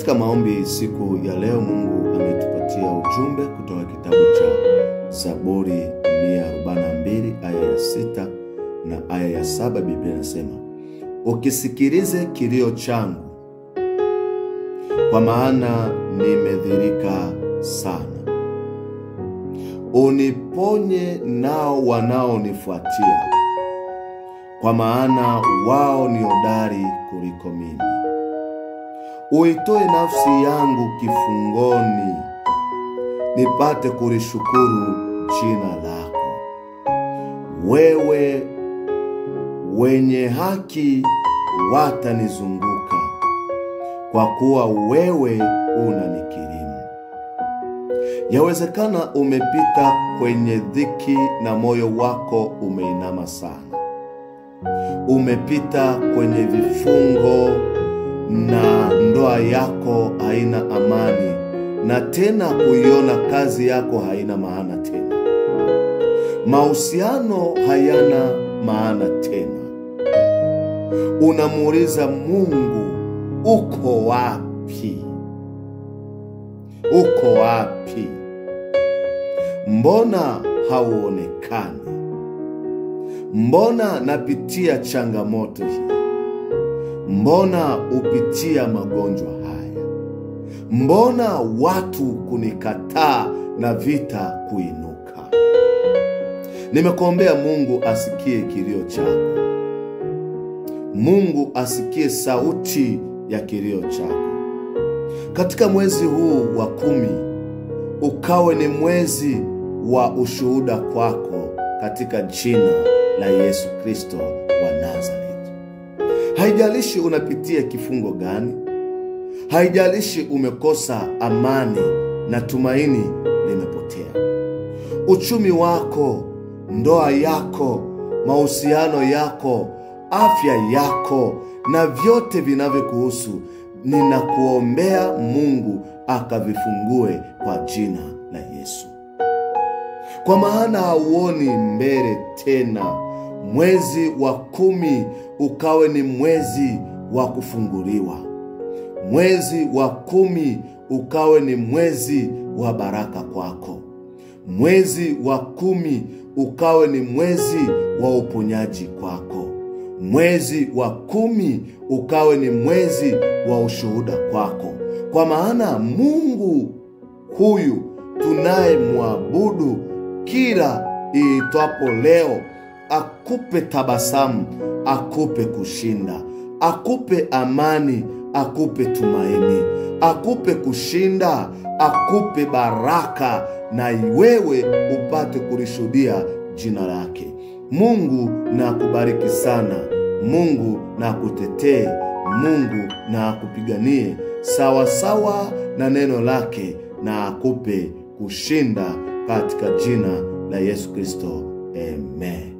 Katika maombi siku ya leo, Mungu ametupatia ujumbe kutoka kitabu cha Zaburi 142 aya ya 6 na aya ya 7. Biblia inasema, ukisikilize kilio changu, kwa maana nimedhirika sana. Uniponye nao wanaonifuatia, kwa maana wao ni hodari kuliko mimi. Uitoe nafsi yangu kifungoni, nipate kulishukuru jina lako. Wewe wenye haki watanizunguka, kwa kuwa wewe unanikirimu. Yawezekana umepita kwenye dhiki na moyo wako umeinama sana. Umepita kwenye vifungo na ndoa yako haina amani, na tena kuiona kazi yako haina maana tena. Mahusiano hayana maana tena. Unamuuliza Mungu, uko wapi? Uko wapi? Mbona hauonekani? Mbona napitia changamoto hii? Mbona upitia magonjwa haya? Mbona watu kunikataa na vita kuinuka? Nimekuombea Mungu asikie kilio chako. Mungu asikie sauti ya kilio chako. Katika mwezi huu wa 10, ukawe ni mwezi wa ushuhuda kwako katika jina la Yesu Kristo wa Nazareti. Haijalishi unapitia kifungo gani, haijalishi umekosa amani na tumaini limepotea. Uchumi wako, ndoa yako, mahusiano yako, afya yako na vyote vinavyokuhusu, ninakuombea Mungu akavifungue kwa jina la Yesu. Kwa maana hauoni mbele tena. Mwezi wa 10 ukawe ni mwezi wa kufunguliwa. Mwezi wa 10 ukawe ni mwezi wa baraka kwako. Mwezi wa 10 ukawe ni mwezi wa uponyaji kwako. Mwezi wa 10 ukawe ni mwezi wa ushuhuda kwako. Kwa maana Mungu huyu tunayemwabudu kila iitwapo leo, akupe tabasamu, akupe kushinda, akupe amani, akupe tumaini, akupe kushinda, akupe baraka, na wewe upate kulishuhudia jina lake. Mungu na akubariki sana. Mungu na akutetee. Mungu na akupiganie sawa sawa na neno lake, na akupe kushinda katika jina la Yesu Kristo. Amen.